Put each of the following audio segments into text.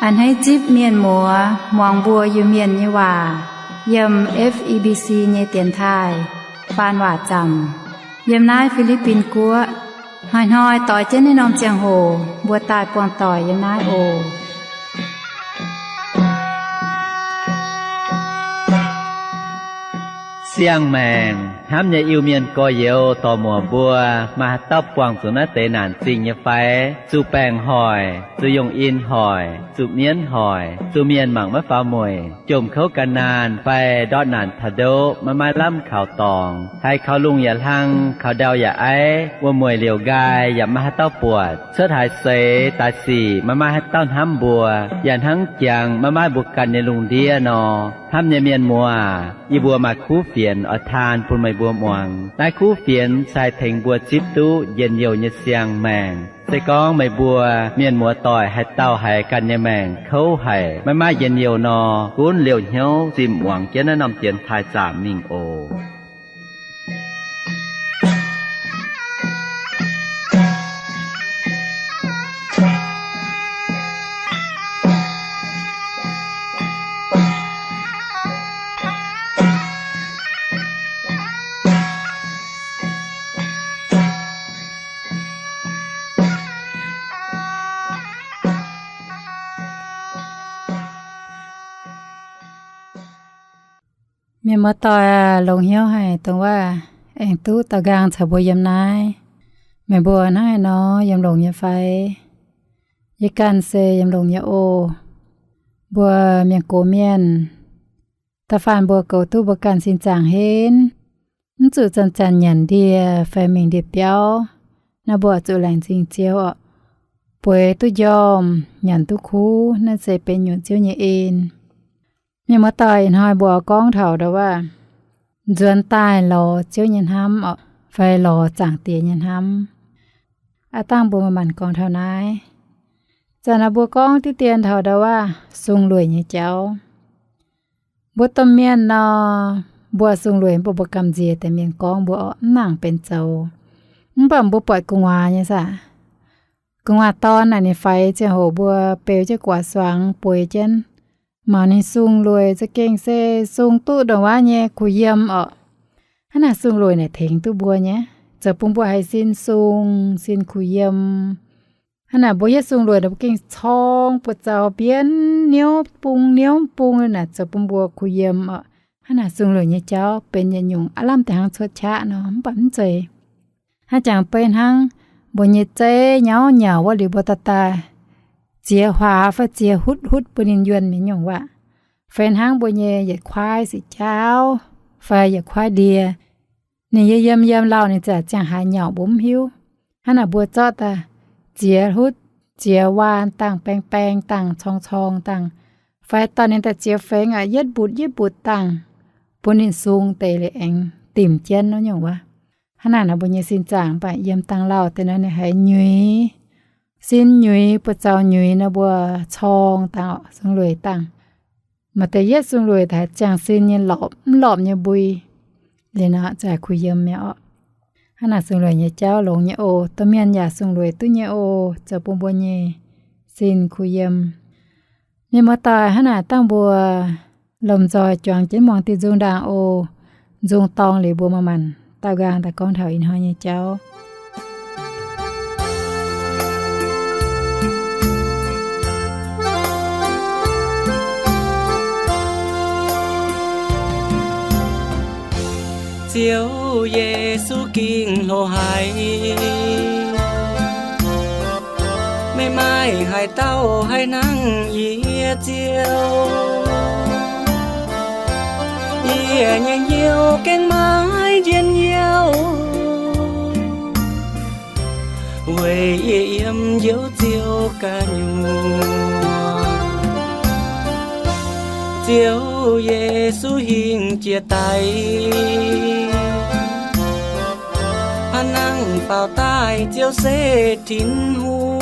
A'hneiv zipv mienh muoz muangx mbuo Iu-Mienh nyei waac yiem F E B C nyei dienx taaih faan waac zaamc yiem naaiv Fi^li^bin Guoqv. Hnoi-hnoi doix jienv naaiv norm ziangh hoc mbuo daaih buangh doic yiem naaiv oc. Siang-maengc hnamv nyei Iu-Mienh gorx-youz dorc-muoc mbuo, maaih haaix dauh buangh zuqc naaiv deix naanc zingh nyei fai? Zuqc baengc hoic, zuqc yungh in hoic, zuqc mienv hoic, zuqc mienh mangc maiv faaux mueic, jomc kouv gan naanh fai ndortv naanc taux ndoqv maiv maaih lamh kaux dorngx, haiz kaux lungh yaac hlang, kaux ndau yaac aiv, wuom-mueic liouc nqaai yaac maiv maaih haaix dauh buatc, cuotv haaix seix daaih sic maiv maaih haaix dauh hnamv mbuo, yaac hnangv jangx maiv maaih mbuo ganh nyei lungh ndiev nor. Hnamv nyei mienh muoz, yie mbuo maaih kuv fienx oix taan bun meih mbuo muangx. Naaiv kuv fienx se haih tengx mbuo zipv duqv njien-youh nyei siang-maengc. Se gorngv meih mbuo mienh muoz doic haaix dauh haiz ganh nyei maengc kouv haic, maiv maaih njien-youh nor, gunv liouh hnyouv zinh muangx jienv naaiv norm dienx taaih zaamc mingh oc. Mienh muoz-doic, longx hnyouv haic dongh waac aengx duqv daux nqaang caux mbuo yiem naaiv. Meih mbuo hnangv haaix nor, yiem longx nyei fai? Yie ganh se yiem longx nyei oc. Mbuo mienh gox mienh, da'faanh mbuo goux duqv mbuo ganh sin zaangc henv, mv zuqc zanc-zanc nyanc ndie fai mingh ndie-biauv, naaiv mbuo zuqc laengz zingh Ziouv oc. Bueix duqv njormh, nyanc duqv kuv, naaiv se benx nyungc Ziouv nyei en. Mienh muoz-doic, ih hnoi mbuo gorngv taux ndau waac nzuonx daaih lorz Ziouv nyei hnamv oc, fai lorz Zaangc Diex nyei hnamv. Aav dangh mbuo manc-manc gorngv taux naaiv. Zanc naaiv mbuo gorngv diqv dien taux ndau waac sung lueic nyei jauv. Mbuo domh mienh nor, mbuo sung lueic, mbuo, mbuo gamh nziex deix mienh gorngv mbuo oc, mv nangc benx zoux. Mv baac mbuo buatc gu'nguaaz nyei saah? Gu'nguaaz dorn naaic ninh faix ziangh hoc mbuo beu jienv guaax suangx bueix jienv, mangc ninh sung lueic za'gengh se sung duqv ndongc waac nyei kuh yiem oc. Hnangv naaic sung lueic naaic tengx duqv mbuo nyei, zoux bun mbuo haiz sin sung, sin kuh yiem. Hnangv naaic mbuo yietv sung lueic naaic mbuo gengh corng buoz-zaux mbienv niouv bung niouv bung naaic zoux bun mbuo kuh yiem oc. Hnangv naaic sung lueic nyei jauv benx yietc nyungc aav lamh deix hnangv cuotv qaqv nor, mv baac mv zeiz. Hnangv jangx beiv hnangv mbuo nyei zeiv nyauv nyauc wuov liuz mbuo daaih daaih ziex huaax fai ziex hutv hutv bun ninh yuonh mienh nyungc waac. Fai hnangv mbuo nyei yietc kuaaiv sic jaauv fai yietc kuaaiv ndie, ninh yiem yiem lauh ninh ziangh haaix nyauc mbuo mv hiuv. Hnangv naaic mbuo zorqv daaih ziex hutv ziex waan dangh, baeng baeng dangh, corng corng dangh, fai dorh ninh daaih ziex fengx aqv, yietv mbutc yietv mbutc dangh, bun ninh sung deix liuz aengx dimc jienv wuov nyungc wuov. Hnangv naaic nor mbuo nyei sin zaangc mv baac yiem dangh lauh deix nor ninh haiz nyuiz, sin nyuiz, buoz-zaux nyuiz nor mbuo corng dangh oc, sung lueic dangh. Maaih deix yietv sung lueic daaih ziangh sin nyei lorpc mv lorpc nyei mbui, liuz nor ziouc kuh yiem mi'aqv oc. Hnangv naaic sung lueic nyei jauv longx nyei oc. Domh mienh yaac sung lueic duqv nyei oc, zoux bun mbuo nyei sin kuh yiem. Mienh muoz-doic, hnangv naaic dangh mbuo lomh nzoih juangc jienv muangx diuh nzung ndaangc oc. Nzung dorngx liuz mbuo manc-manc daauh nqaang daaih gorngv taux ih hnoi nyei jauv. Ziouv Yesu gengh hlo haic, meih maaih haaix dauh haih hnangv yie Ziouv? Yie nyei hnyouv gengh maiv njien-youh, weic yie yiem Njoux Ziouv gu'nyuoz. Ziouv Yesu hingh jiex daic, hnangv faaux daaih Ziouv se Tin-Hungh.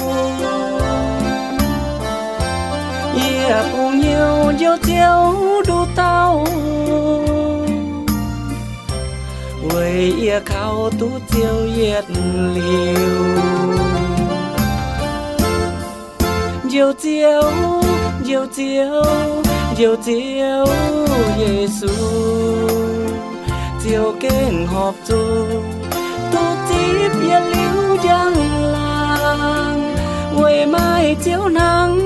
Yie bungx hnyouv Njoux Ziouv nduqc dauh, weic yie kaux duqv Ziouv yietc liuz. Njoux Ziouv, Njoux Ziouv, Njoux Ziouv Yesu, Ziouv gengh horpc zuqc duqv zipv yietc liuz njang-laangc, weic maaih Ziouv hnangv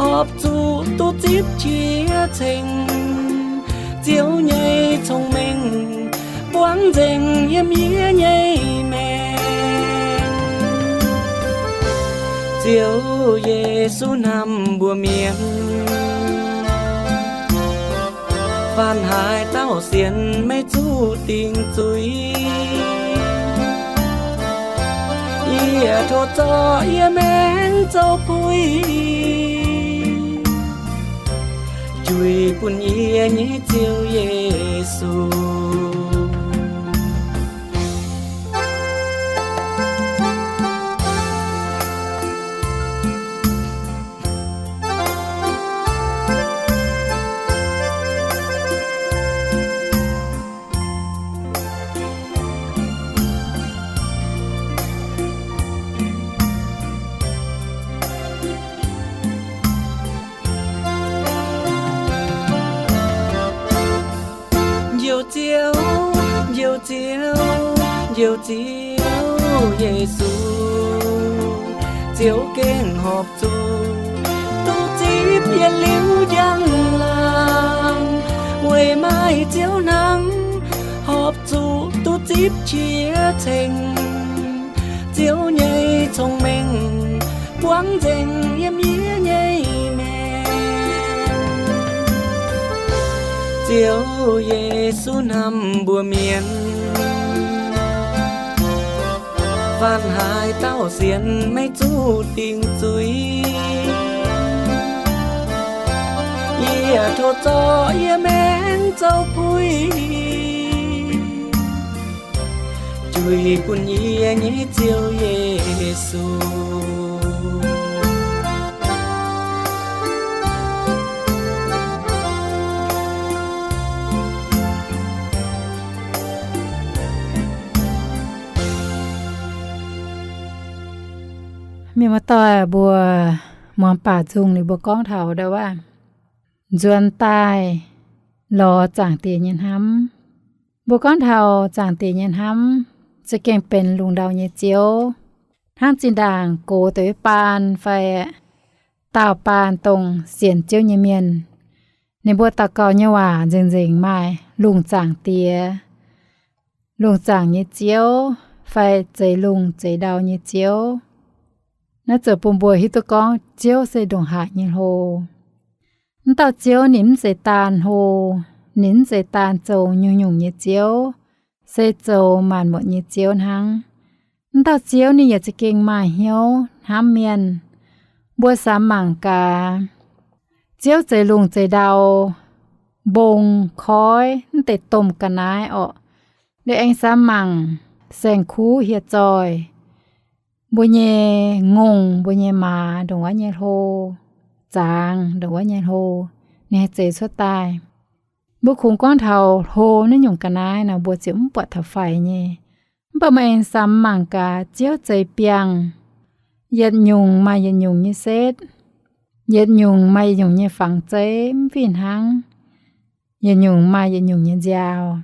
horpc zuqc duqv zipv qiex ceng. Ziouv nyei cong-mengh buangv nzengc yiem yie nyei maengc. Ziouv Yesu hnamv mbuo mienh, faanv haaix dauh sienx maiv zuqc dingc zuiz. Yie tov zorqv yie maengc zoux puix, juix bun yie nyei Ziouv Yesu. Njoux Ziouv, Njoux Ziouv, Njoux Ziouv Yesu, Ziouv gengh horpc zuqc duqv zipv yietc liuz njang-laangc, weic maaih Ziouv hnangv horpc zuqc duqv zipv qiex ceng. Ziouv nyei cong-mengh buangv nzengc yiem yie nyei maengc. Ziouv Yesu hnamv mbuo mienh, faanv haaix dauh sienx maiv zuqc dingc zuiz. Yie tov zorqv yie maengc zoux puix, juix bun yie nyei Ziouv Yesu. Mienh muoz-doic mbuo, muangx baac nzung liuz mbuo gorngv taux ndau wuov, nzuonx daaih lorz Zaangc Diex nyei hnamv. Mbuo gorngv taux Zaangc Diex nyei hnamv, za'gengh benx lungh ndau nyei Ziouv. Hnangv zinh ndaangc gox deix baan fai daauh baan dongh sienx Ziouv nyei mienh, ninh mbuo daux gaux nyei waac nzengc-nzengc maaih lungh zaangc diex, lungh zaangc nyei Ziouv, fai zeix lungh zeix ndau nyei Ziouv. Naaiv ziouc bun mbuo hiuv duqv gorngv Ziouv se ndongc haaix nyei hlo. Wuov dauh Ziouv ninh mv zeiz daan hlo, ninh mv zeiz daan zoux nyungc-nyungc nyei Ziouv, se zoux maanc muotc nyei Ziouv hnangv. Wuov dauh Ziouv ninh yaac za'gengh maaih hnyouv hnamv mienh. Mbuo samx mangc gaax, Ziouv zeix lungh zeix ndau, mbong, koiv, mv deix domh ga'naaiv orqc. Liuz aengx samx mangc saeng-kuv hieh zoih, mbuo nyei ngongh, mbuo nyei maaz ndongc wuov nyei hlo, zaangz ndongc wuov nyei hlo, ninh haih zeix cuotv daaih. Mbuo kungx gorngv taux hlo naaiv nyungc ga'naaiv nor, mbuo ziouc mv buatc taux faix nyei. Mv baac meih aengx samx mangc gaax, Ziouv zeix biangh, yietc nyungc maaih yietc nyungc nyei setv, yietc nyungc maaih yietc nyungc nyei fangx zeiv mv fih hnangv, yietc nyungc maaih yietc nyungc nyei nziaaux.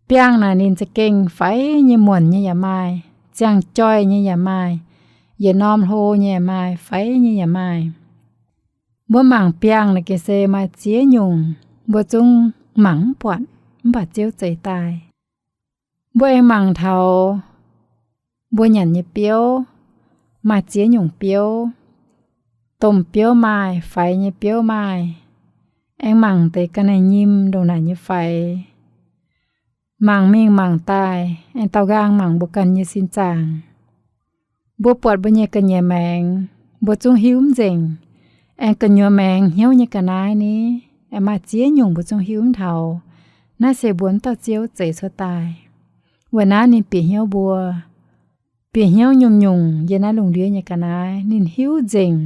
Biangh naaic ninh za'gengh faix nyei, muonc nyei yaac maaih, ziangh joih nyei yaac maaih, yietc norm hlo nyei yaac maaih, faix nyei yaac maaih. Mbuo mangc biangh naaic gengh se maaih ziex nyungc, mbuo zungv mangc mv buatc, mv baac Ziouv zeix daaih. Mbuo aengx mangc taux mbuo nyanc nyei biouv, maaih ziex nyungc biouv. Domh biouv maaih, faix nyei biouv maaih. Aengx mangc deix ga'naaiv nyim ndongc naaic nyei faix. Mangc mingh mangc daaih, aengx daaux nqaang mangc mbuo ganh nyei sin zaangc. Mbuo buatc mbuo nyei ga'nyiec maengx, mbuo zungv hiuv mv nzengc. Aengx gu'nyuoz maengx hnyouv nyei ga'naaiv ni, aengx maaih ziex nyungc mbuo zungv hiuv mv taux. Naaiv se mbuo wuov dauh Ziouv zeix cuotv daaih. Weic naaiv ninh bieqc hnyouv mbuo, bieqc hnyouv nyungc-nyungc yiem naaiv lungh ndiev nyei ga'naaiv. Ninh hiuv nzengc.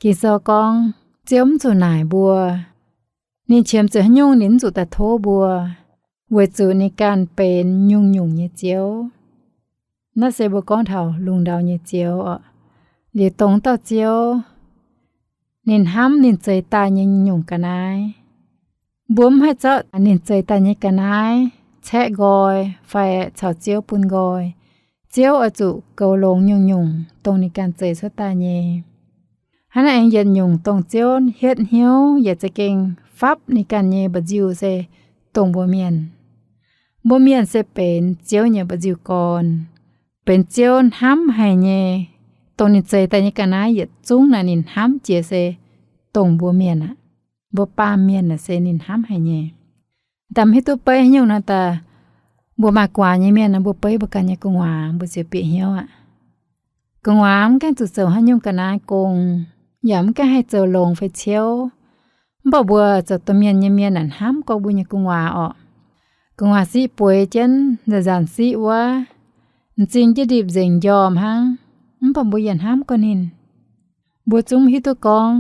Ging-Sou gorngv, Ziouv mv zuqc naaic mbuo. Ninh qiemx zuqc haaix nyungc ninh mv zuqc daaih tov mbuo, weic zuqc ninh ganh benx nyungc-nyungc nyei Ziouv. Naaiv se mbuo gorngv taux lungh ndau nyei Ziouv oc. Liuz dongh dauh Ziouv, ninh hnamv ninh zeix daaih nyei nyungc-nyungc ga'naaiv. Mbuo mv haih zorqv ninh zeix daaih nyei ga'naaiv caeqv nqoi fai caux Ziouv bun nqoi. Ziouv oix zuqc goux longx nyungc-nyungc dongh ninh ganh zeix cuotv daaih nyei. Hnangv naaiv aengx yietc nyungc dongh Ziouv hietv hnyouv yaac za'gengh fapv ninh ganh nyei mba'nziu se dongh mbuo mienh. Mbuo mienh se benx Ziouv nyei mba'nziu gorn, benx Ziouv hnamv haic nyei, dongh ninh zeix daaih nyei ga'naaiv yietc zungv naaic ninh hnamv jiex se dongh mbuo mienh aqv. Mbuo baamh mienh naaic se ninh hnamv haic nyei. Da'hiuv duqv beiv haaix nyungc nor daaih, mbuo maaih gu'nguaaz nyei mienh nor, mbuo beiv mbuo ganh nyei gu'nguaaz mbuo ziouc bieqc hnyouv aqv. Gu'nguaaz mv gaengh zuqc zoux haaix nyungc ga'naaiv gong, yaac mv gaengh haih zoux longx fai ciouv. Mv baac mbuo zoux domh mienh nyei mienh naaic hnamv gorngv mbuo nyei gu'nguaaz orqc. Gu'nguaaz siqv bueix jienv nzanc-nzanc siqv wuov, m'zing jienv ndipc nzengc njormh hnangv, mv baac mbuo yaac hnamv gorngv ninh. Mbuo zungv hiuv duqv gorngv,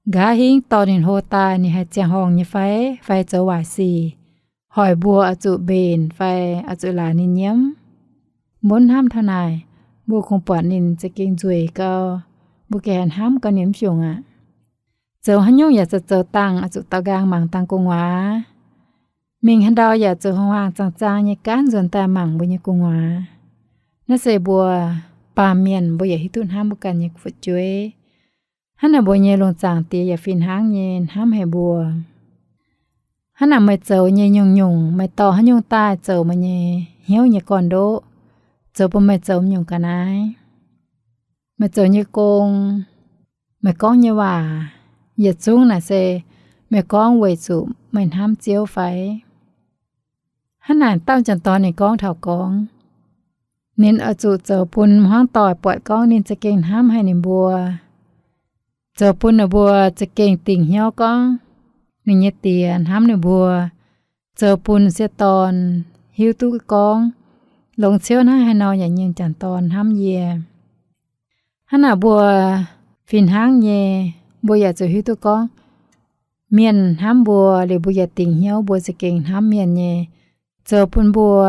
nqa'haav hingv dorh ninh hlo daaih ninh haih ziangh horngh nyei fai, fai zoux waaic sic, hoic mbuo oix zuqc mbenc fai oix zuqc laaic ninh nyiemv. Mbuo hnamv taux naaic, mbuo kungx buatc ninh za'gengh nzueic gau, mbuo gengh haih hnamv gorngv ninh mv fiungc aqv. Zoux haaix nyungc yaac zoux dangh oix zuqc daux nqaang mangc dangh gu'nguaaz. Mingh haaix ndau yaac zoux hmuangx-hmuangx zaang-zaang nyei gaanv nzuonx daaih mangc mbuo nyei gu'nguaaz. Naaiv se mbuo baamh mienh mbuo yaac hiuv duqv hnamv mbuo ganh nyei fu'jueiv. Hnangv naaic mbuo nyei lungh zaangc Diex yaac fih hnangv nyei hnamv haic mbuo. Hnangv naaic meih zoux nyei nyungc-nyungc, meih dorh haaix nyungc daaih zoux meih nyei hnyouv nyei gorn-ndoqv, zoux bun meih zoux nyungc ga'naaiv. Meih zoux nyei gong, meih gorngv nyei waac, yietc zungv naaic se meih gorngv weic zuqc meih hnamv Ziouv fai? Hnangv naaic dauh m'jangc dorn ninh gorngv taux gorngv, ninh oix zuqc zoux bun hmuangv doic buatc gorngv ninh za'gengh hnamv haic ninh mbuo, zoux bun ninh mbuo za'gengh dingc hnyouv gorngv ninh nyei Diex hnamv ninh mbuo, zoux bun m'sieqv dorn hiuv duqv gorngv longx ciouv hnangv haaix nor yaac nyei m'jangc dorn hnamv yie. Hnangv naaic mbuo fih hnangv nyei, mbuo yaac zuqc hiuv duqv gorngv mienh hnamv mbuo liuz mbuo yaac dingc hnyouv mbuo za'gengh hnamv mienh nyei, zoux bun mbuo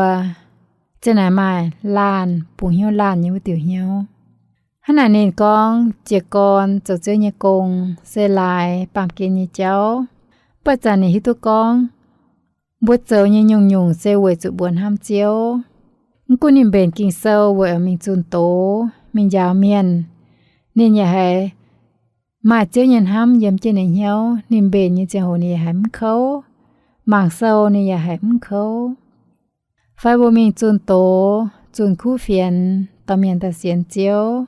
ziang naaic maaih laanh, bungx hnyouv laanh nyei wuov diuc hnyouv. Hnangv naaic ninh gorngv jiez gorn zoux Ziouv nyei gong se laaix baamh gen nyei jauv. Mv baac zanc ninh hiuv duqv gorngv mbuo zoux nyei nyungc-nyungc se weic zuqc mbuo hnamv Ziouv. Mv gunv ninh mbenc Ging-Sou weic mingh zunh doz, mingh njaaux mienh, ninh yaac haiz maaih Ziouv nyei hnamv yiem jienv ninh hnyouv. Ninh mbenc nyei ziangh hoc ninh yaac haiz mv kouv, mangc sou ninh yaac haiz mv kouv. Fai mbuo mingh zunh doz, zunh kuv fienx, dorh mienh daaih sienx Ziouv,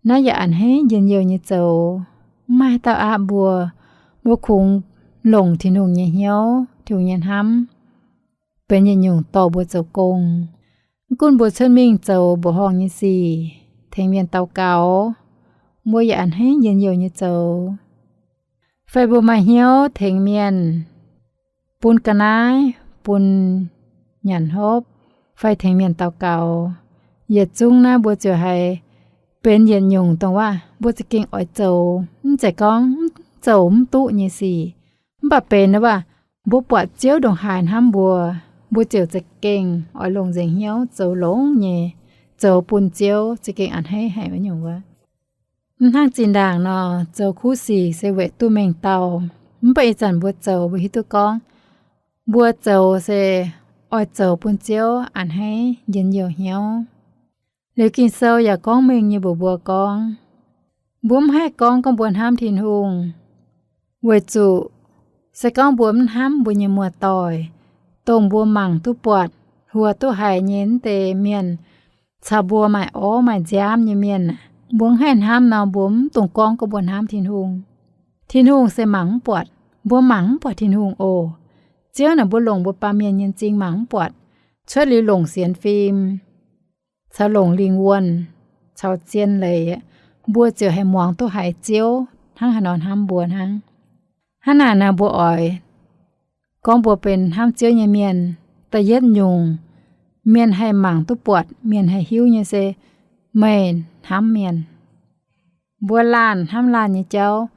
naaiv yaac a'hneiv njien-youh nyei zoux. Mv maaih haaix dauh aapv mbuo, mbuo kungx longc Tin-Hungh nyei hnyouv, Tin-Hungh nyei hnamv benx yietc nyungc dorh mbuo zoux gong. Mv gunv mbuo cuotv mingh zoux mbuoqc horngh nyei sic, tengx mienh daux gaux, mbuo yaac a'hneiv njien-youh nyei zoux. Fai mbuo maaih hnyouv tengx mienh bun ga'naaiv, bun nyanc hopv, fai tengx mienh daux gaux, yietc zungv naaiv mbuo ziouc haiz benx yietc nyungc dongh waac mbuo za'gengh oix zoux. Mv zeiz gorngv mv zoux mv duqv nyei sic. Mv baac benx waac mbuo buatc Ziouv ndongc haaix hnamv mbuo, mbuo ziouc za'gengh oix longc nzengc hnyouv zoux longx nyei, zoux bun Ziouv za'gengh a'hneiv haic wuov nyungc wuov. Mv hnangv zinh ndaangc nor, zoux kuv sic se weic duqv mengh dauh. Mv baac ih zanc mbuo zoux, mbuo hiuv duqv gorngv mbuo zoux se oix zoux bun Ziouv a'hneiv njien-youh hnyouv. Liuz Ging-Sou yaac gorngv mengh nyei mbuox mbuo gorngv, mbuo mv haih gorngv, gorngv mbuo hnamv Tin-Hungh, weic zuqc se gorngv mbuo mv hnamv mbuo nyei muoz-doic, dongh mbuo mangc duqv buatc, hluo duqv haiz nyei wuov deix mienh, caux mbuo maaih orv maaih nziaamv nyei mienh, mbuo mv haih hnamv nor, mbuo mv dungx gorngv, gorngv mbuo hnamv Tin-Hungh. Tin-Hungh se mangc mv buatc. Mbuo mangc mv buatc Tin-Hungh oc. Ziouv naaic mbuo longc mbuo baamh mienh nyei m'zing mangc mv buatc. Cuotv liuz longc sienx fim caux longc lingh wuonh caux zien leiz, mbuo ziouc haih muangx duqv haiz Ziouv hnangv haaix nor hnamv mbuo hnangv. Hnangv naaic nor mbuo oix gorngv mbuo benx hnamv Ziouv nyei mienh. Da'yietv nyungc, mienh haih mangc duqv buatc, mienh haih hiuv nyei se meih hnamv mienh. Mbuo laanh hnamv laanh nyei jauv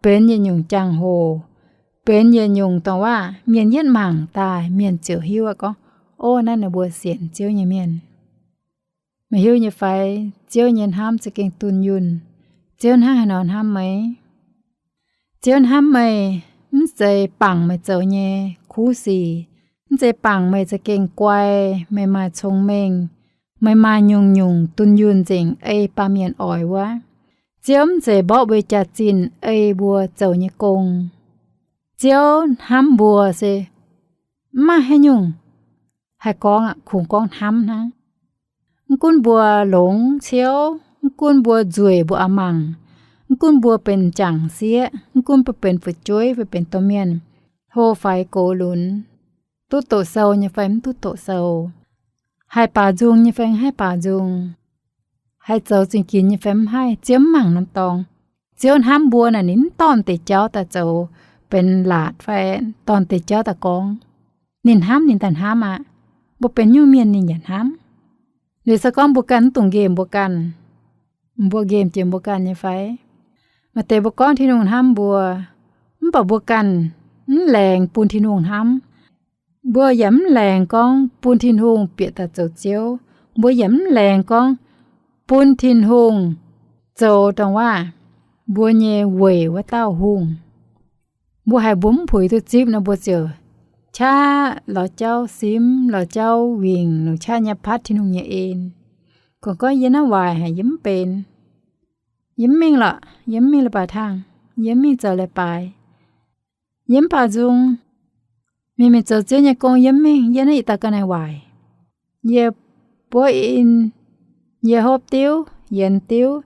benx yietc nyungc jangx-hoc, benx yietc nyungc dongh waac mienh yietv mangc daaih mienh ziouc hiuv aqv gorngv, ov, naaiv ninh mbuo sienx Ziouv nyei mienh. Meih hiuv nyei fai, Ziouv nyei hnamv za'gengh dunh yunh. Ziouv hnangv haaix nor hnamv meih? Ziouv hnamv meih, mv zeiz bangc meih zoux nyei kuv sic, mv zeiz bangc meih za'gengh guai, meih maaih cong-mengh, meih maaih nyungc-nyungc dunh yunh nzengc ei baamh mienh oix wuov. Ziouv mv zeiz mborqv mbuo jaax-zinh ei mbuo zoux nyei gong. Ziouv hnamv mbuo se mv maaih haaix nyungc haih gorngv aqv, kungx gorngv hnamv hnangv. Mv gunv mbuo longx ciouv, mv gunv mbuo nzueic mbuo a'mangc, mv gunv mbuo benx m'jangc m'sieqv, mv gunv mbuo benx fu'jueiv fai benx domh mienh, hlo faix gox lunx, duqv doqc sou nyei fai mv duqv doqc sou, haih baaux nzung nyei fai haih baaux nzung, haih zoux zingh ginx nyei fai mv haih, Ziouv mv mangc norm dorngx. Ziouv hnamv mbuo naaic, ninh mv dorh deix jauv daaih zoux benx laatc fai dorh deix jauv daaih gorngv. Ninh hnamv ninh daaih hnamv aqv. Mbuo benx nyungc mienh ninh yaac hnamv. Liuz se gorngv mbuo ganh mv dungx nqemh mbuo ganh, mbuo nqemh jiex mbuo ganh nyei fai? Maaih deix mbuo gorngv Tin-Hungh hnamv mbuo, mv baac mbuo ganh mv laengz bun Tin-Hungh hnamv. Mbuo yaac mv laengz gorngv bun Tin-Hungh bieqc daaih zoux Ziouv. Mbuo yaac mv laengz gorngv bun Tin-Hungh zoux dongh waac mbuo nyei weic wuov dauh hungh. Mbuo haiz mbuo mv puix duqv zipv nor, mbuo ziouc qaqv lorz jauv simv, lorz jauv wingc, longc qaqv nyei patv Tin-Hungh nyei en. Gorngv, gorngv yie naaiv waaic haic, yie mv benx. Yie mv mingh lorqc, yie mv mingh leiz-baaix tangh, yie mv mingh zoux leiz-baaix, yie mv baaux nzung. Mienh mingh zoux Ziouv nyei gong yie mv mingh, yie naaiv yietc dauh ga'naaiv waaic. Yie buov in, yie hopv diuv, yienx diuv,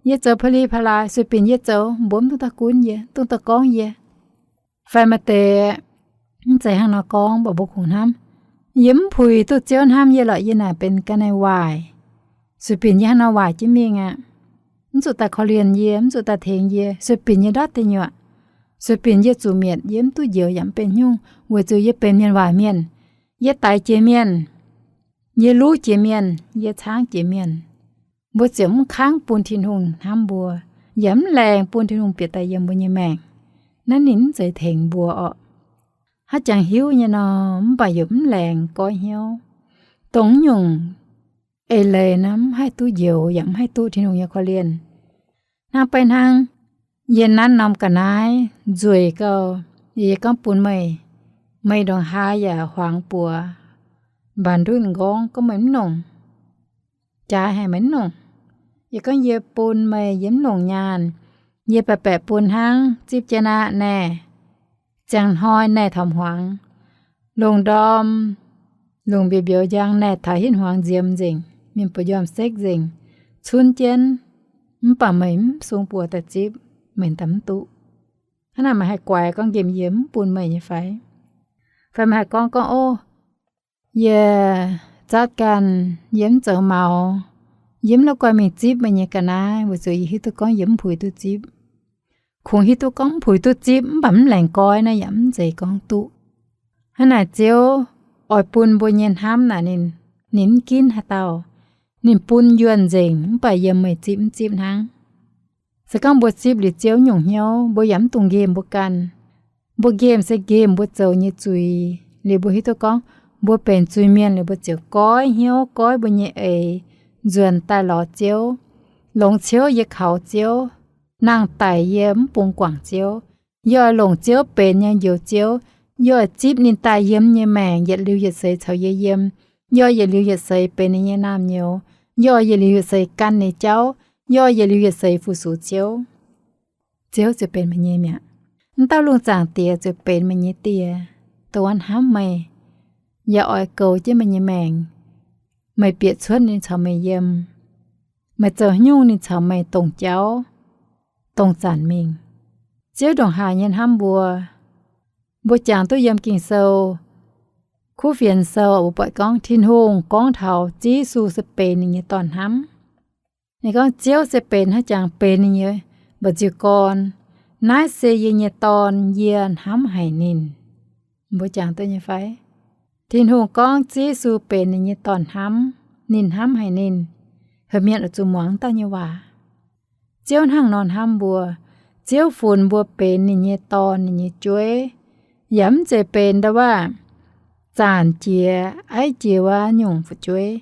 yie zoux pa'li pa'laaix, sueih binc yie zoux, mbuo mv dungx daaih gunv yie, mv dungx daaih gorngv yie. Fai maaih deix mv zeiz hnangv nor gorngv, mv baac mbuo kungx hnamv, yie mv puix duqv Ziouv hnamv yie lorqc, yie naaic benx ga'naaiv waaic. Sueih binc yie hnangv nor waaic jienv mingh aqv. Mv zuqc daaih korv-lienh yie, mv zuqc daaih tengx yie, sueih binc yie ndortv deic-nyuoqc. Sueih binc yie zuqc mietc, yie mv duqv njoux yaac mv benx haaix nyungc, weic zuqc yie benx mienh waaic mienh. Yie daix jiex mienh, yie luv jiex mienh, yie caangv jiex mienh. Mbuo ziouc mv kangv bun Tin-Hungh hnamv mbuo, yaac mv laengz bun Tin-Hungh bieqc daaih yiem mbuo nyei maengc. Naaiv ninh mv zeiz tengx mbuo orqc. Haaix jangx hiuv nyei nor, mv baac yaac mv laengz goiv hnyouv. Dongh nyungc eix leiz naaiv mv haih duqv njoux yaac mv haih duqv Tin-Hungh nyei korv-lienh. Hnangv beiv hnangv, yie nanv norm ga'naaiv nzueic gau, yie gorngv bun meih, meih ndongc haaix yaac huaangx buoz, mbaanx ndutv m'nqorngv gorngv meih mv longc. Jaaix haic meih mv longc. Yie gorngv yie bun meih, yie mv longc nyaanh. Yie baeqc baeqc bun hnangv, zipv jienv aqv naaic. Ziangh hnoi naaic taux hmuangx, lungh ndorm, lungh mbiouh mbiouh njang naaic taux hitv hmuangx nziemx nzengc, mienh mbuo njormh sekv nzengc, cunv jienv, mv baac meih mv sung buoz daaih zipv, meih daaih mv duqv. Hnangv naaic meih haih guaix gorngv nqemh yie mv bun meih nyei fai? Fai meih haih gorngv gorngv, Ov, yie zatv ganh, yie mv zoux maux, yie mv la'guaih mingh zipv meih nyei ga'naaiv, weic zuqc yie hiuv duqv gorngv yie mv puix duqv zipv. Kungx hiuv duqv gorngv mv puix duqv zipv, mv baac mv laengz goiv naaiv yaac mv zeiz gorngv duqv. Hnangv naaic Ziouv oix bun mbuo nyei hnamv naaic ninh, ninh mv ginv haaix dauh. Ninh bun yuonh nzengc, mv baac yiem meih zipv mv zipv hnangv. Se gorngv mbuo zipv liuz Ziouv nyungc hnyouv, mbuo yaac mv dungx nqemh mbuo ganh. Mbuo nqemh se nqemh mbuo zoux nyei zuiz. Liuz mbuo hiuv duqv gorngv mbuo benx zuiz-mienh liuz, mbuo ziouc goiv hnyouv, goiv mbuo nyei eix, nzuonx daaih lorz Ziouv. Longx ciouv yie kaux Ziouv, nangh daic yie mv bungx guangc Ziouv. Yie oix longc Ziouv benx nyei njoux Ziouv. Yie oix zipv ninh daaih yiem nyei maengc yietc liuz yietc seix caux yie yiem. Yie oix yietc liuz yietc seix benx ninh nyei naamh nyouz. Yie oix yietc liuz yietc seix gan ninh jauv. Yie oix yietc liuz yietc seix fu-sux Ziouv. Ziouv ziouc benx meih nyei mi'aqv. Mv dauh lungh zaangc Diex ziouc benx meih nyei Die, dongh wuov hnamv meih, yaac oix goux jienv meih nyei maengc. Meih bieqc cuotv ninh caux meih yiem. Meih zoux haaix nyungc ninh caux meih dongh jauv, dongh zanc mingh. Ziouv ndongc haaix nyei hnamv mbuo. Mbuo jangx duqv yiem Ging-Sou, Kuv Fienx Sou, mbuo buatc gorngv Tin-Hungh gorngv taux Ziouv Yesu se benx ninh nyei Dorn hnamv. Ninh gorngv Ziouv se benx haaix jangx benx ninh nyei mba'nziu gorn. Naaiv se yie nyei Dorn, yie hnamv haic ninh. Mbuo jangx duqv nyei fai? Tin-Hungh gorngv Ziouv Yesu benx ninh nyei Dorn hnamv, ninh hnamv haic ninh. Heuc mienh oix zuqc muangx dauh nyei waac. Ziouv hnangv nor hnamv mbuo. Ziouv funx mbuo benx ninh nyei dorn, ninh nyei jueiv. Yaac mv zeiz benx ndau wuov zanc jiex, aiv jiex wuov nyungc fu'jueiv,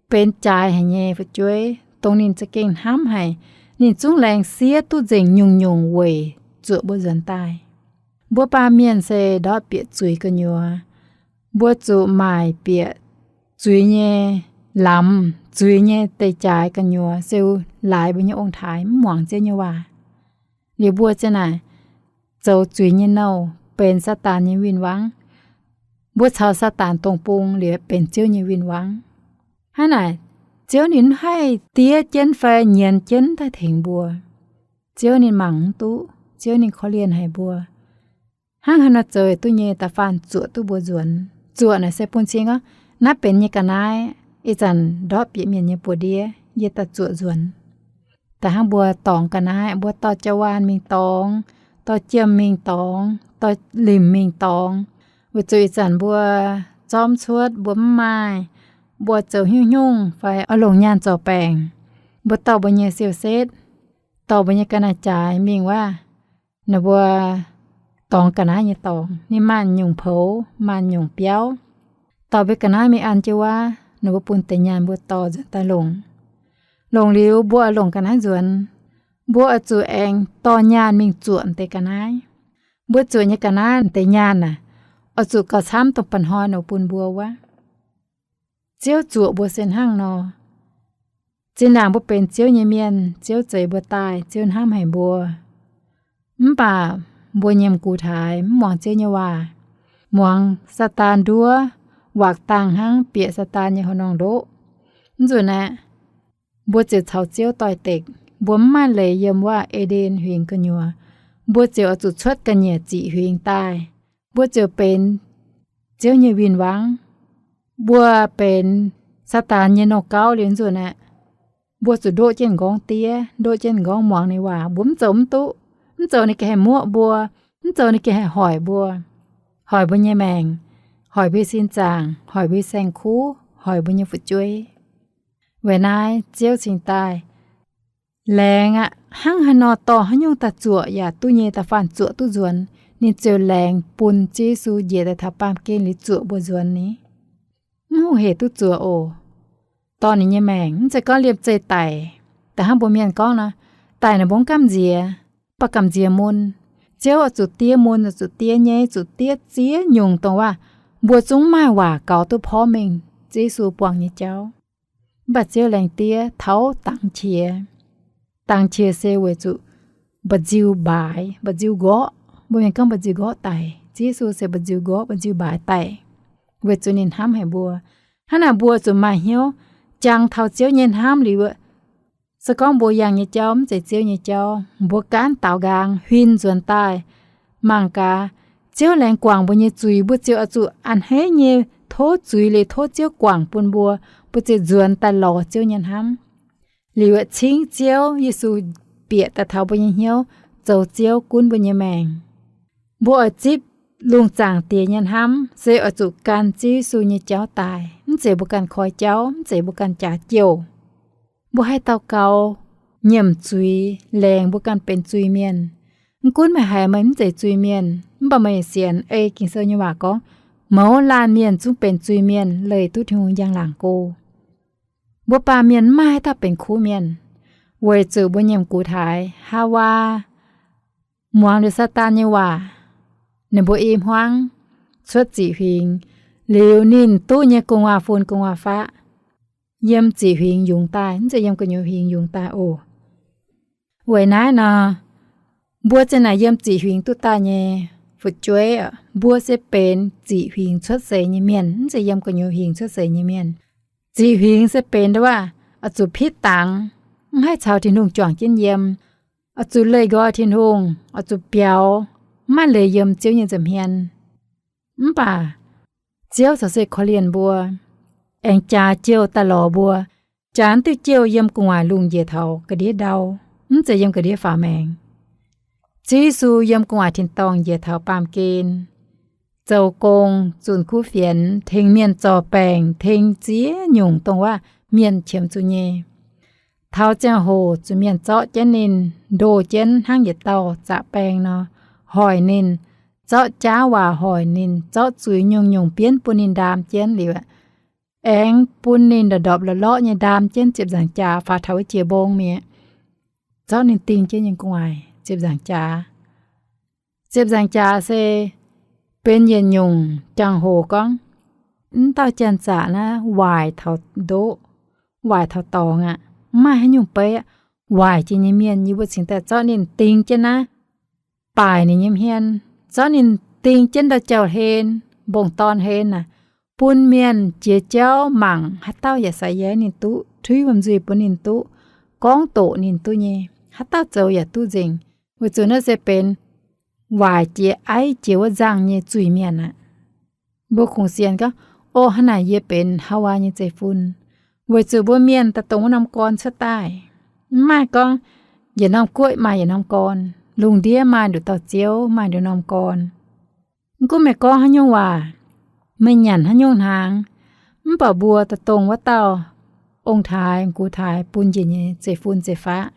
benx jaaix haic nyei fu'jueiv, dongh ninh za'gengh hnamv haic. Ninh zungv laengz siev duqv nzengc nyungc-nyungc weic zuoqc mbuo nzuonx daaih. Mbuo baamh mienh se ndortv bieqc zuiz gu'nyuoz. Mbuo zuqc maaic bieqc zuiz nyei lamz, zuiz nyei deic-jaaix gu'nyuoz, se laaix mbuo nyei ong-taaix mv muangx Ziouv nyei waac. Liuz mbuo ziang naaic zoux zuiz nyei nouh, benx Saadaan nyei win-wangv. Mbuo caux Saadaan dongh bung liuz benx Ziouv nyei win-wangv. Hnangv naaic, Ziouv ninh mv haih diev jienv fai nyienz jienv daaih tengx mbuo. Ziouv ninh mangc mv duqv, Ziouv ninh korv-lienh haic mbuo. Hnangv haaix nor zoux duqv nyei da'faanh zuoqc duqv mbuo nzuonx. Zuoqc naaic se bun cing gorngv, naaiv benx nyei ga'naaiv, ih zanc ndortv bieqc mienh nyei buoz-ndiev, yie daaih zuoqc nzuonx. Da'hnangv mbuo dorngx ga'naaiv, mbuo dorh jauv-waanh mingh dorngx, dorh jiem mingh dorngx, dorh limc mingh dorngx, weic zuqc ih zanc mbuo zormv cuotv, mbuo mv maaih, mbuo zoux hnyungv-hnyungv fai oix longc nyaanh zorc baengc, mbuo dorh mbuo nyei siou-setv, dorh mbuo nyei ga'naaiv-jaaix mingh wuov, ninh mbuo dorngx ga'naaiv nyei dorngx, ninh maanh nyungc poux, maanh nyungc biauv. Dorh mbuo ga'naaiv mingh an jienv wuov, ninh mbuo bun deix nyaanh mbuo dorh nzuonx daaih longc. Longc liuz mbuo oix longc ga'naaiv nzuonx, mbuo oix zuqc aengx dorh nyaanh mingh zuoqc deix ga'naaiv. Mbuo zuoqc nyei ga'naaiv deix nyaanh aah, oix zuqc gauh camv dongh ba'hnoi ninh bun mbuo wuov. Ziouv zuoqc mbuo se hnangv nor. Zinh ndaangc mbuo benx Ziouv nyei mienh, Ziouv zeix mbuo daaih, Ziouv hnamv haic mbuo. Mv baac mbuo nyiemc gux taaix, mv muangx Ziouv nyei waac, muangx Saadaan nduov, waakc dangh hnangv bieqc Saadaan nyei horqc norm ndoqv. Mv nzunc aeqv, mbuo ziouc caux Ziouv doix-dekc. Mbuo mv maaih leiz yiem wuov E^nden Huingx gu'nyuoz. Mbuo ziouc oix zuqc cuotv ga'nyiec ziqc huingx daaih. Mbuo ziouc benx Ziouv nyei win-wangv. Mbuo benx Saadaan nyei nouh gauv liuz nzunc aeqv, mbuo zuqc ndoqv jienv m'nqorngv diev, ndoqv jienv m'nqorngv muangx ninh waac. Mbuo mv zoux mv duqv. Mv zoux ninh gengh haih muoqv mbuo, mv zoux ninh gengh haih hoic mbuo, hoic mbuo nyei maengc, hoic mbuo sin zaangc, hoic mbuo saeng-kuv, hoic mbuo nyei fu'jueiv. Weic naaiv Ziouv cingx daaih laengz aqv. Hnangv haaix nor dorh haaix nyungc daaih zuoqc yaac duqv nyei, da'faanh zuoqc duqv nzuonx. Ninh ziouc laengz bun Ziouv Yesu njiec daaih taux baamh gen liuz zuoqc mbuo nzuonx ni. Mv hungh hec duqv zuoqc oc. Dorh ninh nyei maengc, mv zeiz gorngv liemh zeih daic. Da'hnangv mbuo mienh gorngv nor, daic naaic mbuo mv gamh nziex, mv baac gamh nziex mun. Ziouv oix zuqc diev mun, oix zuqc diev nyei, zuqc diev ziex nyungc dongh waac mbuo zungv mv maaih waac gaux duqv porv mengh Ziouv Yesu buangh nyei jauv. Mv baac Ziouv laengz diev taux dangx qiex. Dangx qiex se weic zuqc mba'nziu mbaaix, mba'nziu nqorqv. Mbuo mienh gorngv mba'nziu nqorqv daic. Ziouv Yesu se mba'nziu nqorqv, mba'nziu mbaaix daic, weic zuqc ninh hnamv haic mbuo. Hnangv naaic mbuo zuqc maaih hnyouv jangx taux Ziouv nyei hnamv liuz, se gorngv mbuo yangh nyei jauv mv zeiz Ziouv nyei jauv, mbuo gaanv daaux nqaang huin nzuonx daaih. Mangc gaax, Ziouv laengz guangc mbuo nyei zuiz, mbuo ziouc oix zuqc a'hneiv nyei tov zuiz liuz tov Ziouv guangc bun mbuo, mbuo ziouc nzuonx daaih lorz Ziouv nyei hnamv. Liuz cingv Ziouv Yesu bieqc daaih taux mbuo nyei hnyouv, zoux Ziouv gunv mbuo nyei maengc. Mbuo oix zipv lungh zaangc Diex nyei hnamv, se oix zuqc gan Ziouv Yesu nyei jauv daaih. Mv zeiz mbuo ganh koi jauv, mv zeiz mbuo ganh jaax jouh. Mbuo haih daux gaux nyiemc zuiz, laengz mbuo ganh benx zuiz-mienh. Mv gunv meih haiz meih mv zeiz zuiz-mienh, mv baac meih sienx ei Ging-Sou nyei waac gorngv, mouz laanh mienh zungv benx zuiz-mienh, leih duqv Tin-Hungh njang-laangc go. Mbuo baamh mienh mv maaih haaix dauh benx kuv mienh, weic zuqc mbuo nyiemc gux taaix. Haawaa muangx liuz Saadaan nyei waac, ninh mbuo i hmuangv cuotv ziqc huingx, liuz ninh duqv nyei gu'nguaaz-fun gu'nguaaz-faqv yiem ziqc huingx yungz daaih, mv zeiz yiem gu'nyuoz huingx yungz daaih oc. Weic naaiv nor, mbuo ziang naaic yiem ziqc huingx duqv daaih nyei fu'jueiv, mbuo se benx ziqc huingx cuotv seix nyei mienh, mv zeiz yiem gu'nyuoz huingx cuotv seix nyei mienh. Ziqc huingx se benx ndongc waac oix zuqc pitv dangx, mv haih caux Tin-Hungh juangc jienv yiem, oix zuqc leih nqoi Tin-Hungh, oix zuqc biaux, mv maaih leiz yiem Ziouv nyei nza'hmien. Mv baac Ziouv caux se korv-lienh mbuo, aengx jaax jouh daaih lorz mbuo. Jaax diuh jouh yiem gu'nguaaic lungh njiec taux ga'ndiev ndau, mv zeiz yiem ga'ndiev faaux maengx. Ziouv Yesu yiem gu'nguaaic tin-dorngh njiec taux baamh gen, zoux gong, zunc kuv fienx, tengx mienh zorc baengc, tengx ziex nyungc dongh waac mienh qiemx zuqc nyei. Taux ziangh hoc zuqc mienh zorqv jienv ninh, ndoh jienv hnangv yietc dauh zaqc baeng nor, hoic ninh, zorqv jaav waac hoic ninh, zorqv zuiz nyungc-nyungc bienv bun ninh ndaam jienv liuz, aengx bun ninh ndorpc-ndorpc lorqc-lorqc nyei ndaam jienv ziepc nzaangc jaax faaux taux wuov jiex mbong mi'aqv. Zorqv ninh ding jienv nyei gu'nguaaic ziepc nzaangc jaax. Ziepc nzaangc jaax se benx yietc nyungc jangx-hoc gorngv, mv dauh janx-zaqc naaiv waaic taux ndoqv, waaic taux dorngx aqv. Mv maaih haaix nyungc beiv aqv. Waaic jiex nyei mienh, yie mbuo cingx daaih zorqv ninh ding jienv naaiv, baaic ninh nyei hmien, zorqv ninh ding jienv ndau jauv-hlen, mbong-dorn hlen aac, bun mienh jiex jauv mangc, haaix dauh yaac sai yaev ninh duqv, tuix wuom-nzuih bun ninh duqv, gorngv doqc ninh duqv nyei, haaix dauh zoux yaac duqv nzengc. Weic zuqc naaiv se benx waaic jiex, aiv jiex wuov nzangh nyei zuiz-mienh aqv. Mbuo kungx sienx gorngv, o, hnangv naaic yie benx Haawaa nyei zeiv-fun, weic zuqc mbuo mienh daaih dongh wuov norm gorn cuotv daaih. Mv maaih gorngv yietc norm guoqv maaih yietc norm gorn, lungh ndiev maaih nduqc dauh ziouv, maaih nduqc norm gorn. Mv gunv meih gorngv haaix nyungc waac, meih nyanc haaix nyungc hnaangx, mv baac mbuo daaih dongh wuov dauh ong-taaix, gux-taaix bun njiec nyei zeiv-fun zeiv-faqv.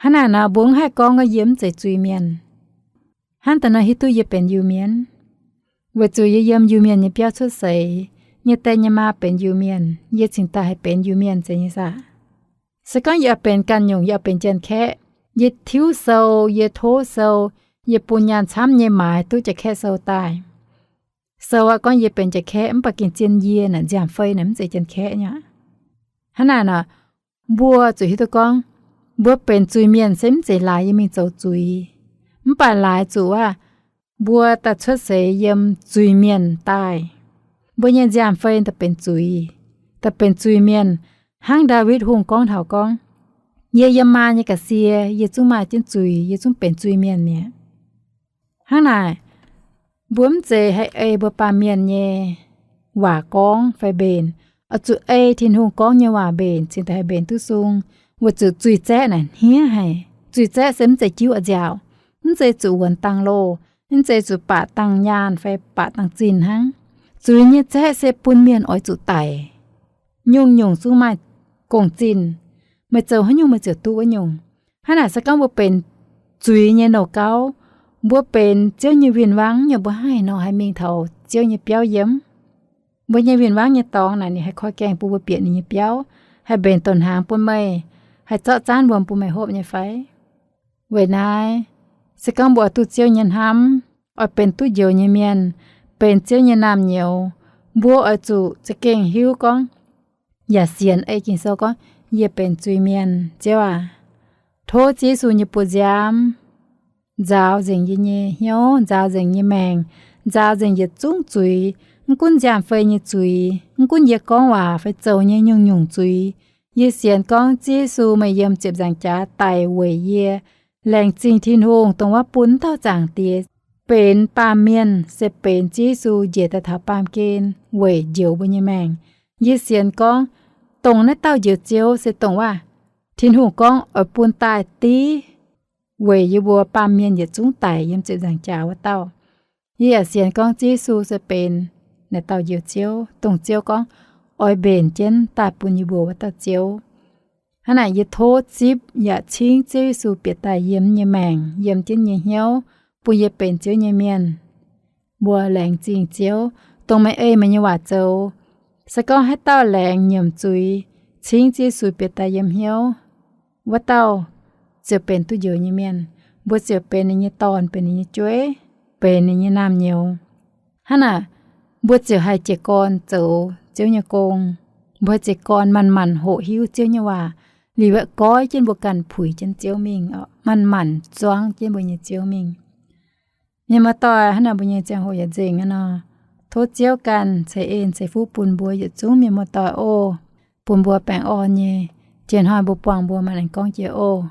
Hnangv naaic nor, mbuo mv haih gorngv gorngv yie mv zeiz zuiz-mienh. Hnangv daaih nor hiuv duqv yie benx Iu-Mienh, weic zuqc yie yiem Iu-Mienh nyei biauv cuotv seix, yie nyei die nyei maa benx Iu-Mienh, yie cingx daaih haih benx Iu-Mienh zeiz nyei saah? Se gorngv yie oix benx ganh nyungc, yie oix benx Janx-Kaeqv, yie tiuv sou, yie tov sou, yie bun nyaanh camv nyei maaiz duqv Janx-Kaeqv sou daaih. Sou aqv gorngv yie benx Janx-Kaeqv, mv baac gengh zien yie naaic nziaamv-fei naaic mv zeiz Janx-Kaeqv nyei aqv. Hnangv naaic nor, mbuo zuqc hiuv duqv gorngv, mbuo benx zuiz-mienh se mv zeiz laaix yie mingh zoux zuiz, mv baac laaix zuqc aav, mbuo daaih cuotv seix yiem zuiz-mienh daaih. Mbuo nyei nziaamv-fei daaih benx zuiz, daaih benx zuiz-mienh. Hnangv Ndaawitv Hungh gorngv taux gorngv, yie yiem maa nyei ga'sie, yie zungv maaih jienv zuiz, yie zungv benx zuiz-mienh mi'aqv. Hnangv naaic, mbuo mv zeiz haih ei mbuo baamh mienh nyei waac gorngv fai mbenc, oix zuqc ei Tin-Hungh gorngv nyei waac mbenc cingx daaih haih mbenc duqv sung, weic zuqc zuiz-zaeqv naaic hniev haic. Zuiz-zaeqv se mv zeiz jiuv a'nziaauc, mv zeiz zuqc wuonx dangh loh, mv zeiz zuqc baac dangh nyaanh fai baac dangh zinh hnangv. Zuiz nyei zaeqv se bun mienh oix zuqc daic. Nyungc-nyungc zungv maaih gong-zinh. Meih zoux haaix nyungc meih ziouc duqv wuov nyungc. Hnangv naaic se gorngv mbuo benx zuiz nyei nouh gauv, mbuo benx Ziouv nyei win-wangv nyei, mbuo haaix nor haih mingh taux Ziouv nyei biauv yiem? Mbuo nyei win-wangv nyei dorngx naaic ninh haih koi gaengh bun mbuo bieqc ninh nyei biauv, haih mbenc douc hnaangx bun meih, haih zorqv zaanv wuom bun meih hopv nyei fai? Weic naaiv, se gorngv mbuo oix duqv Ziouv nyei hnamv, oix benx duqv njoux nyei mienh, benx Ziouv nyei naamh nyouz, mbuo oix zuqc za'gengh hiuv gorngv, yaac sienx ei Ging-Sou gorngv, yie benx zuiz-mienh, Ziouv aac. Tov Ziouv Yesu nyei buoz-nziaamv nzaaux nzengc yie nyei hnyouv, nzaaux nzengc nyei maengc, nzaaux nzengc yietc zungv zuiz, mv gunv nziaamv-fei nyei zuiz, mv gunv yie gorngv waac fai zoux nyei nyungc-nyungc zuiz. Yie sienx gorngv Ziouv Yesu meih yiem ziepc nzaangc jaax daic weic yie. Laengz zingh Tin-Hungh dongh wuov bun dauh Zaangc Diex benx baamh mienh, se benx Ziouv Yesu njiec daaih taux baamh gen weic njoux mbuo nyei maengc. Yie sienx gorngv dongh naaiv dauh Njoux Ziouv se dongh wuov Tin-Hungh gorngv oix bun daaih div weic yie mbuo baamh mienh yietc zungv daic yiem ziepc nzaangc jaax wuov dauh. Yie yaac sienx gorngv Ziouv Yesu se benx naaic dauh Njoux Ziouv, dongh Ziouv gorngv oix mbenc jienv daaih bun yie mbuo wuov dauh Ziouv. Hnangv naaic yie tov zipv yaac cingv Ziouv Yesu bieqc daaih yiem nyei maengc, yiem jienv nyei hnyouv, bun yie benx Ziouv nyei mienh. Mbuo laengz zingh Ziouv, dongh meih ei meih nyei waac zoux. Se gorngv haaix dauh laengz nyiemc zuiz, cingv Ziouv Yesu bieqc daaih yiem hnyouv, wuov dauh ziouc benx duqv njoux nyei mienh. Mbuo ziouc benx ninh nyei dorn, benx ninh nyei jueiv, benx ninh nyei naamh nyouz. Hnangv naaic, mbuo ziouc haih jiez gorn zoux Ziouv nyei gong. Mbuo haih jiez gorn manc-manc hoqc hiuv Ziouv nyei waac, liuz aeqv, goiv jienv mbuo ganh puix jienv Ziouv mingh, manc-manc zuangv jienv mbuo nyei Ziouv mingh. Mienh muoz-doic, hnangv naaic mbuo nyei ziangh hoc yaac nzengc aqv nor. Tov Ziouv ganh ceix en ceix fuqv bun mbuo yietc zungv mienh muoz-doic oc. Bun mbuo baengh orn nyei. Jiex hnoi mbuo buangh mbuo maaih aengx gorngv jiex oc.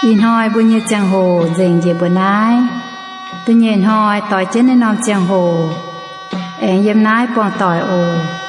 Ih hnoi mbuo nyei ziangh hoc nzengc njiec mbuo naaiv. Da'nyeic hnoi doix jienv naaiv norm ziangh hoc aengx yiem naaiv buangh doic oc.